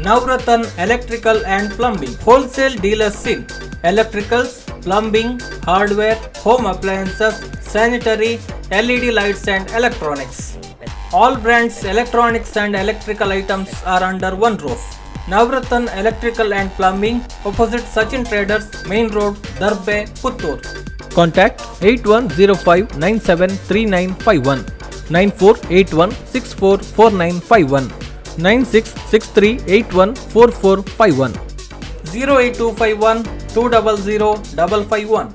Navratan Electrical and Plumbing, wholesale dealers in electricals, plumbing, hardware, home appliances, sanitary, LED lights and electronics. All brands electronics and electrical items are under one roof. Navratan Electrical and Plumbing, opposite Sachin Traders, Main Road, Darbe, Puttur. Contact 8105973951, 9481644951, 9663814451, 08251 200551.